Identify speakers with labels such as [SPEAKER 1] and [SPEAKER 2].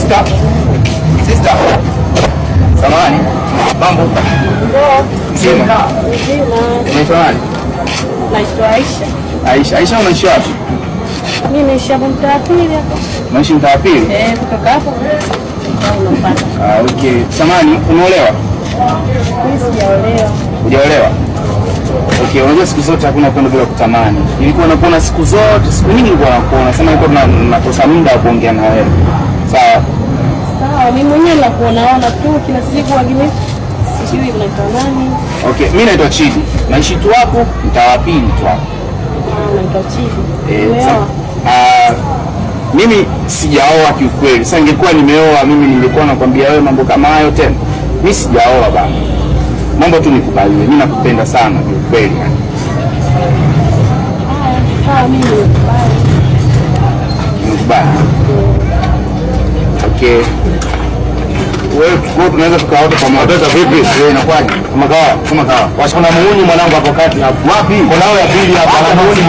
[SPEAKER 1] Sister. Sister. Samahani. Mambo. Mzima.
[SPEAKER 2] Mzima.
[SPEAKER 1] Unaitwa nani?
[SPEAKER 2] Naitwa Aisha.
[SPEAKER 1] Aisha. Aisha, unaishi wapi?
[SPEAKER 2] Mimi naishi hapo mtaa wa pili hapo.
[SPEAKER 1] Unaishi mtaa wa pili?
[SPEAKER 2] Eh, kutoka hapo unapata.
[SPEAKER 1] Ah, okay. Samahani, umeolewa?
[SPEAKER 2] Mimi sijaolewa.
[SPEAKER 1] Hujaolewa? Okay, unajua siku zote hakuna kwenda bila kutamani. Nilikuwa nakuona siku zote, siku nyingi nilikuwa nakuona. Sema nilikuwa nakosa muda wa kuongea na wewe. Sawa.
[SPEAKER 2] Sawa, mimi mwenyewe nakuonaona tu kila siku, lakini sijui unaitwa nani.
[SPEAKER 1] Okay, mimi naitwa Chidi. Naishi tu hapo, mtaa wa pili tu hapo.
[SPEAKER 2] Ah, unaitwa Chidi.
[SPEAKER 1] Eh,
[SPEAKER 2] Umeoa?
[SPEAKER 1] Ah, mimi sijaoa kiukweli. Sasa ningekuwa nimeoa mimi ningekuwa nakwambia wewe mambo kama hayo tena. Mimi sijaoa bana. Mambo tu nikubalie. Mimi nakupenda sana kiukweli.
[SPEAKER 2] Haya, sawa, mimi nimekubali.
[SPEAKER 1] Nimekubali. Okay. Wewe tunaweza tukaa wote pamoja.
[SPEAKER 3] Pesa vipi?
[SPEAKER 1] Wewe inakuwaje?
[SPEAKER 3] Kama kawa.
[SPEAKER 1] Kama kawa.
[SPEAKER 3] Washa, kuna muuni mwanangu hapo kati hapo.
[SPEAKER 1] Wapi?
[SPEAKER 3] Kuna hao ya pili hapa, ana muuni.